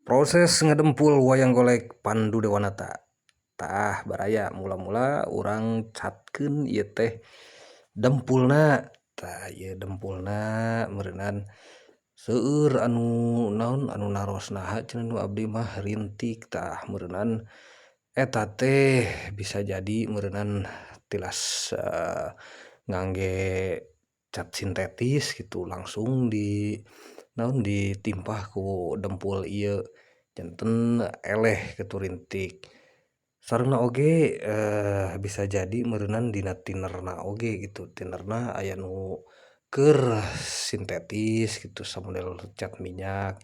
Proses ngadempul wayang golek Pandu Dewanata. Tah, baraya, mula-mula urang catkeun ieu teh dempulna. Tah, ieu dempulna meureunan seueur anu naon anu naros, naha cenah nu abdi mah rintik. Tah, meureunan eta teh bisa jadi meureunan tilas ngangge cat sintetis gitu, langsung di naon ditimpah ku dempul ieu, janten eleh kitu, rintik. Sarengna oge bisa jadi meureunan dina tinerna oge gitu, tinerna aya nu keur sintetis gitu, samodel cat minyak,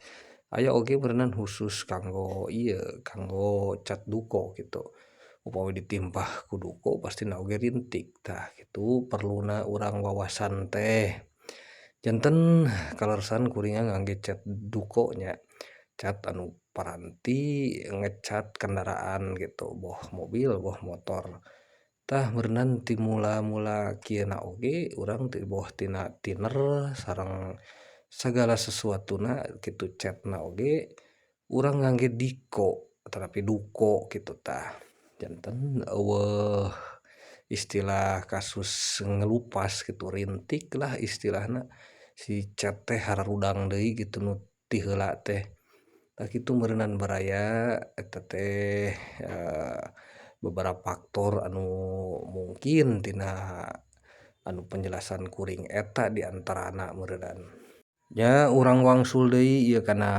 aya oge meureunan khusus kanggo ieu, kanggo cat duko gitu. Upami ditimpah ku duko pastina oge rintik. Tah, kitu perluna urang wawasan teh. Janten kaleresan kuring ngangge cat duko nya, cat anu paranti ngecat kendaraan gitu, boh mobil boh motor. Tah, meureunan ti mula-mula kieu na oge urang teh boh tina tiner sareng sagala sesuatuna kitu, catna oge urang ngangge diko tetapi duko gitu. Tah, janten eueuh istilah kasus ngelupas gitu, rintik lah istilahna, si cat teh hararudang deui gitu nu ti heula teh. Tah, kitu meureunan, baraya, eta teh beberapa faktor anu mungkin tina anu penjelasan kuring, eta diantarana meureunan. Nya, urang wangsul deui ieu kana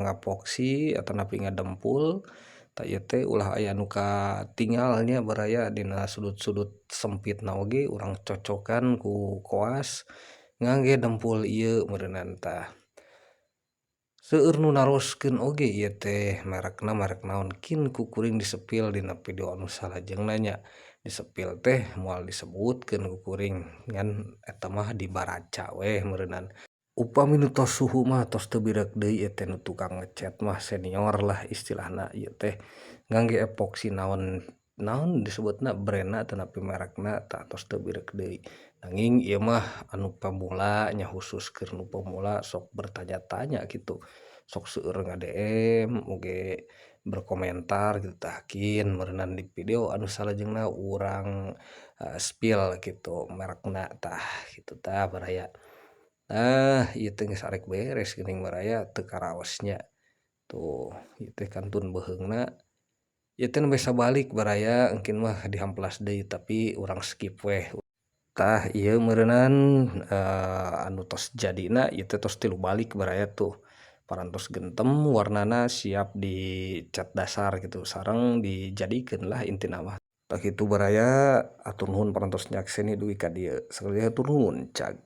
ngapoksi atanapi ngadempul. Tah, ieu teh ulah aya nu katinggal nya, baraya, dina sudut-sudut sempitna oge urang cocokan ku koas ngangge dempul ieu meureunan. Tah, seueur nu naroskeun oge ieu teh merekna merek naon. Kin ku kuring disepil dina video anu salajengna nya. Disepil teh moal disebutkeun ku kuring, ngan eta mah dibaraca weh meureunan. Upami nu tos suhu mah tos teu bireuk deui ieu teh, nu tukang ngecat mah senior lah istilahna. Ieu teh ngangge epoksi naon naon disebutna brandna atanapi merekna, tah tos teu bireuk deui. Nanging ieu mah anu pamula nya, khusus keur nu pamula sok bertanya-tanya gitu, sok seueur nga-DM oge, berkomentar gitu. Tah, kin meureunan di video anu salajengna urang spill gitu merekna. Tah, kitu tah, baraya. Nah, ieu teh geus arek beres geuning, baraya, teu karaos nya. Tuh, ieu teh kantun beuheungna. Ieu teh nembe sabalik, baraya, engkin mah dihamplas deui, tapi urang skip weh. Tah, ieu meureunan anu tos jadina. Ieu teh tos tilu balik, baraya, tuh parantos gentem warnana, siap dicat dasar gitu sareng dijadikeun lah intina mah. Tah, kitu, baraya, hatur nuhun parantos nyakseni dugi ka dieu. Sakali deui hatur nuhun, cag.